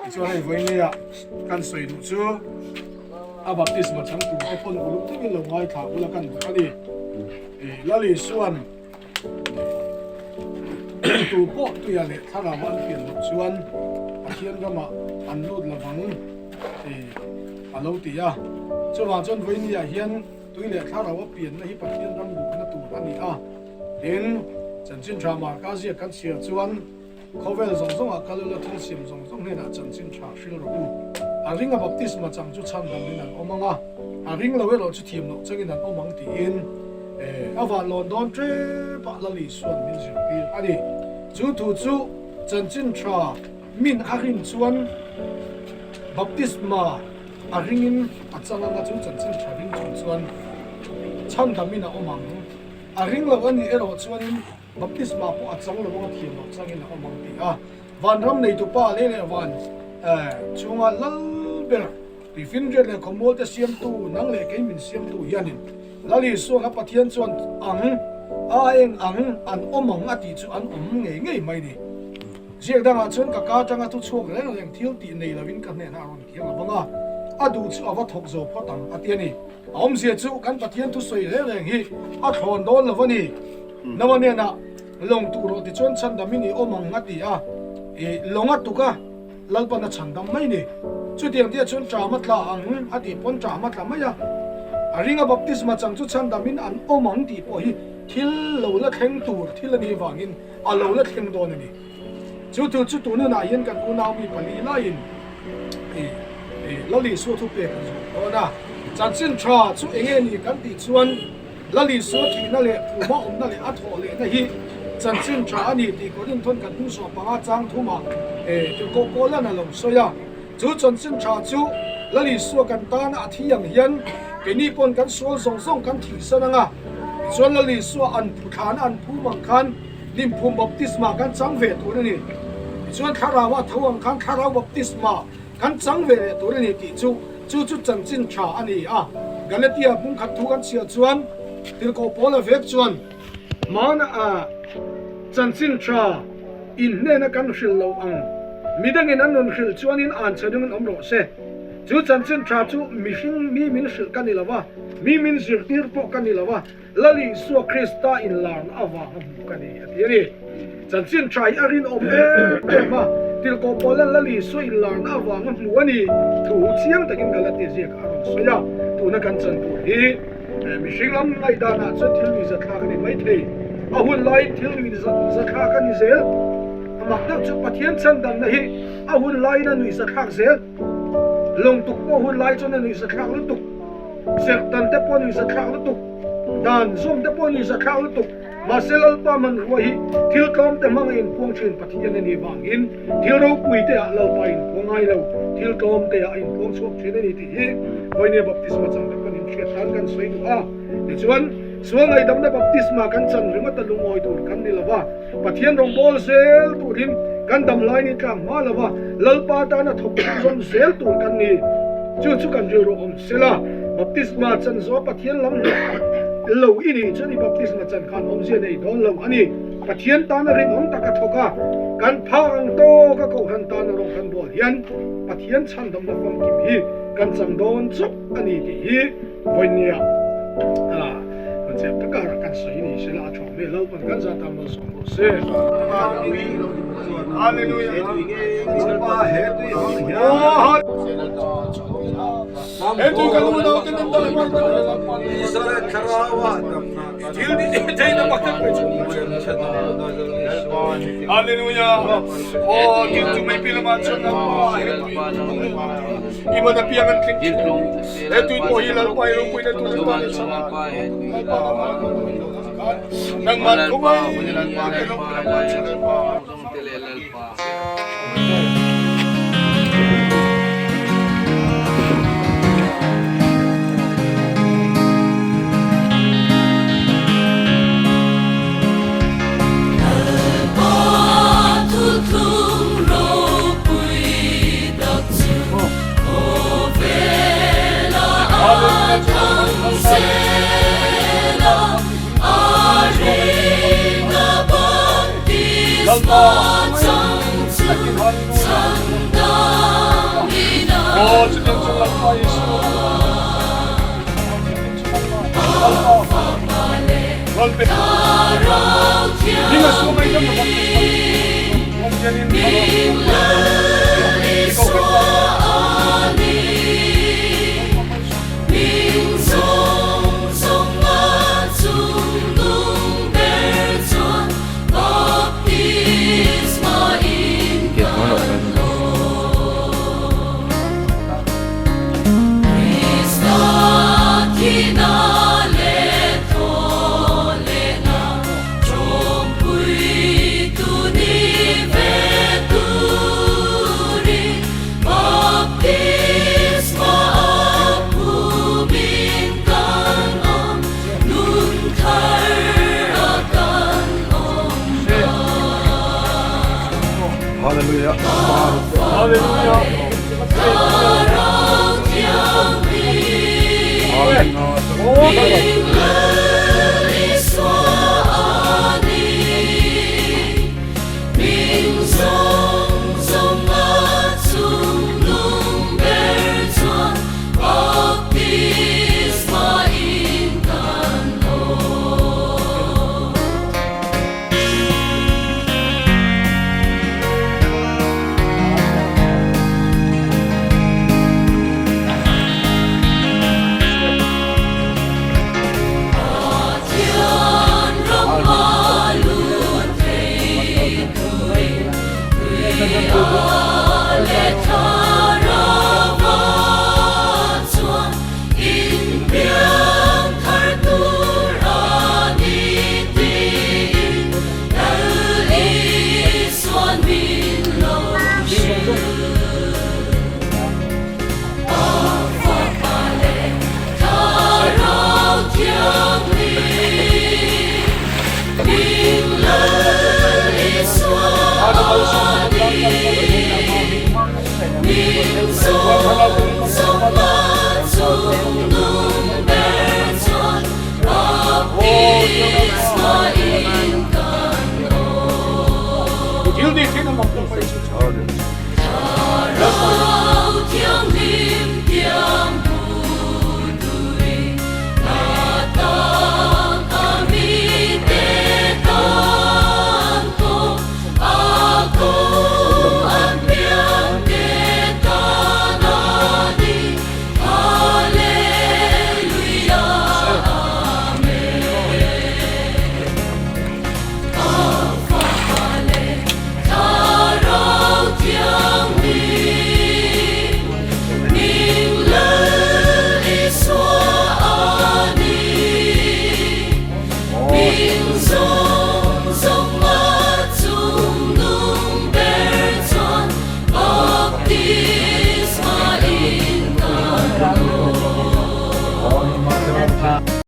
Tichuan hei vawinia kan sawi duh chu a baptisma chang tur te pawn uluk takin lo ngaithla bula kan duh a ni. Lal Isuan tu pawh tuia leh thlarau an pian loh chuan Pathian ramah an lut lovang a lo ti a. Chuvang chuan vawinia hian tui leh thlarau a pianna hi Pathian ram luhna tur a ni a. Tin, chanchin tha Marka ziak kan chhiar chuan Khawvel zawng zawngah kal ula thil siam zawng zawng hnenah chanchin tha hril rawh u. A ringa baptisma chang chu chhandam in an awm ang a, a ring lo erawh chu thiam loh changin an awm ang tiin a van lawn dawn tep ah Lal Isuan min zirtir a ni. Chu thu chu chanchin tha min a rin chuan baptisma a ringin a chang ang a, chu chanchin tha ring chung chuan chhandam in a awm ang. A ring lo a nih erawh chuanin Baptisma pawh a chang lo ang a thiam loh changin a awm ang tih a, vanram neitu pa lei leh van chhunga lal ber tuifinriat leh khawmual te siamtu nang leh kei min siamtu hianin Lal Isuan a Pathian chuan ang a eng ang an awm ang a tih chu an awm ngei ngei mai ni. Ziak dangah chuan ka ka atanga thu chhuak reng reng thil tih nei lovin ka hnenah a rawn kiang a bang a, a duh chu a va thawk zo phawt ang a ti a ni. A awmzia chu kan Pathian thusawi reng reng hi a thlawn dawn lo a ni. Noah hnenah lawng tuk rawh tichuan chhandamin i awm ang a ti a, i lawng a tuk a, Lalpan a chhandam mai ni. Chutiang tia chuan ṭam a tla ang a tih pawn ṭam a tla mai a. A ringa baptisma chang chu chhandamin an awm ang tih pawh hi thil lo la thleng tur thil a nih vangin a lo la thleng dawn a ni. Chu thu chu tununah hian kan unau mi pali laiin Lal Isua thupek an zawh dawn a. Chanchin tha chu eng nge ni kan tih chuan Lal Isua thihna leh phuma awmna leh a thawh lehna hi chanchin tha a ni tih Korinthon kan hnung sawh panga chang thumah Tirhkoh Paulan a lo sawi a. Chu chanchin tha chu Lal Isua kan tana a thi ang hian keini pawn kan sual zawng zawng kan thihsan ang a. Tichuan Lal Isua an phuthlana an phum ang khan Hlimphum baptisma kan chang ve tur a ni. Tichuan thlarau a tho ang khan thlarau baptisma kan chang ve leh tur a ni tih chu chu chu chanchin tha a ni a. Galatia hmung khat thu kan chhiah chuan Tirhkoh Paula vek chuan hmana a chanchin tha in hnena kan hrilh loh ang midangin an rawn hrilh chuanin an chhe dungin awm rawh se. Chu chanchin tha chu mihring mi min hrilh ka ni lo va, mi min zirtir pawh ka ni lo va, Lal Isua Krista inlarna avanga hmuh ka ni, a ti a ni. Chanchin tha hi a rinawm em em a, Tirhkoh Paulan Lal Isua inlarna avanga hmuh a ni thu chiang takin Galatia ziakah a rawn sawi a. Tuna kan chan tur hi mihring lam ngaihdanah chuan thil nui zathlak a ni maithei. A hun laiin thil nui zathlak a ni zel. A mak deuh chu Pathian chhandamna hi a hun laiin a nui zathlak zel. Lawngtuk pawh hun lai chuan a nui zathlak lutuk. Serhtan te pawh a nuihzathlak lutuk, dan zawm te pawh a nuihzathlak lutuk. Mahse Lalpa hmanrua hi thil tlawm te hmanga inpuang thin Pathian a nih vangin thil ropui te ah Lalpa a inpuang ngai lo, thil tlawm te ah a inpuang chhuak thin a ni tih hi Vawinia Baptisma chang te pawn inhriat tan kan sawi duh a. Tichuan, sual ngaihdamna baptisma kan chan ringawt a lungawi tur kan ni lo va. Pathian rawngbâwl zêl tûrin kan dam lai ni tlâng hma lo va, Lalpa tâna thawk chhunzawm zêl tûr kan ni. Chu chu kan rilru awm se la, baptisma chan zawh Pathian lam hlawh lo i nih chuan i baptisma chan khan awmzia nei dâwn lo a ni. Pathian tâna rinawm taka thawk a, kan phâk ang tâwka kohhran tâna rawng kan bâwl hian Pathian chhandamna famkim hi kan chang dâwn chauh a ni tih hi vawinia kan chep taka kan sawi ni se la a tha. Me Lalpan kan zat a malsawm rawh se. He tui kan unau te min dai mai thil ti thei na pakhat mai chu. Hallelujah. Oh, tin tu mai pilama chuan Lalpa he tui iman apiang an tling he tui pawh hi Lalpa i ropui na tur Lalpa ni chhan Lalpa Nangman khawmai Hallelujah. Hallelujah.